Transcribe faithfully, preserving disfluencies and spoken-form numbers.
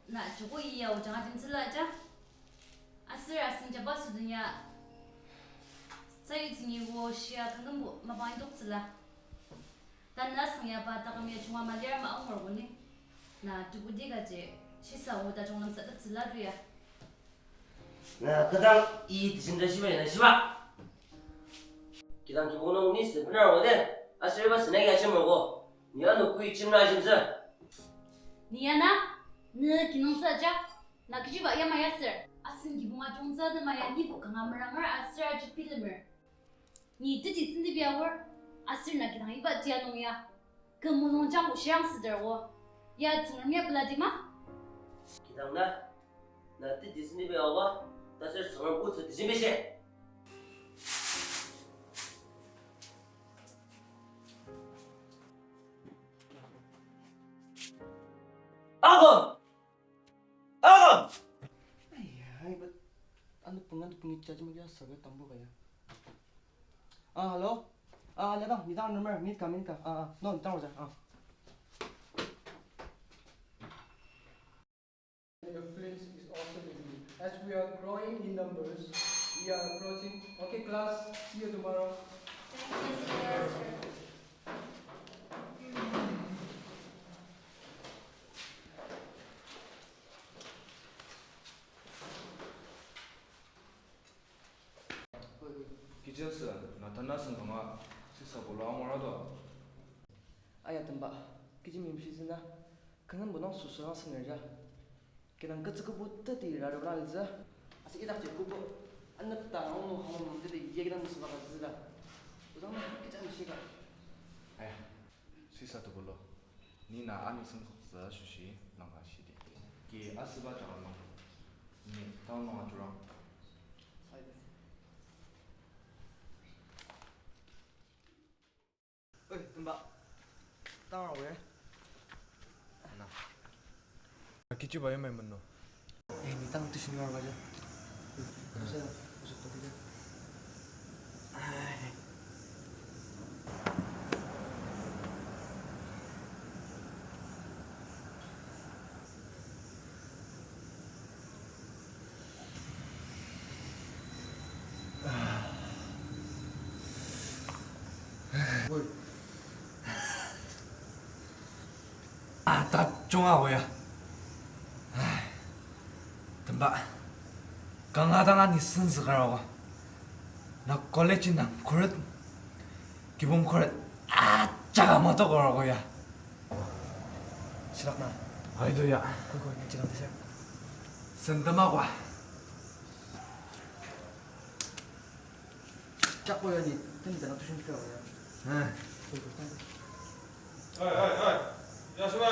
Na joko iya ojang ajemtsüla ja. Aser asen jaba süden ya. Sayutsüngi o shia kangkümbo mapang indoktsüla. Tanü asüng ya pa taküm ya junga malir ama angur kuni. Na tukudi kaji shisa o tajung lemsateptsüla tuya. Na kadang i tijin ta shiba ya na shiba. Kidang kibong nung ni sü benar wa de, aser iba sü nagi ajemroko. Ni ano kui jimna ajemtsü. Ni ya na, ni kinungsa ja, na kechiba yamai aser. Asen kibong ajungtsü atema ya nibo kanga meranger aser aji bilemer. Ni teti sendibia aor, aser na kidang iba tia nung ya. Kü mulung jang oshirang süder o. Ya Tsüngrem ya peladi ma? Kidang na, na teti sendibia aoa, taser Tsüngrem otsü tejembi shi. Ako! Ah! Aiya, iba ano pengan pengi jaji magi asaka tambu kaya. Ah, hello? Ah, ni dang, ni dang number, minute ka, minute ka. Ah, ah, no, ni dang waja. Ah. Your influence is also with me. As we are growing in numbers, we are approaching. Okay, class, see you tomorrow. Thank you, sir. Kechi asü, na tanü asüng kanga sisa bulu amurado. Aya temba, kechi mimshi zina, kanga bunang susu asüng erja. Kidang ketsü kübu teti rarura litsü. Aser idakji kübu anepta nung nung hamo nung teti yekidang mesüba ka züda. Ozang na kecha mishika. Aya, sisa tebulu. Ni na ani sengzüktsü asoshi nanga shidi. Ki asüba jaka nung. Ni tang nung ajurang. Oi, temba. Tang awe. Na. Kechiba yamai meno. Eh, ni tang tushin yar baja. Tusha, tusha tusha. Ai. Ah, ta chunga oya. Ai, temba. Kanga dang ani senzüker aoa. Na college indang khuret. Kibong khuret. Ah, jaga matok aoa ya. Silak na. Ai, do ya. Koi, koi, ni chilang teser. Sendema kwa. Chakbo ya ni, teni dana tushin feel ya. Eh. Koi, koi, thank you. Oi, oi, oi. Ya, suba.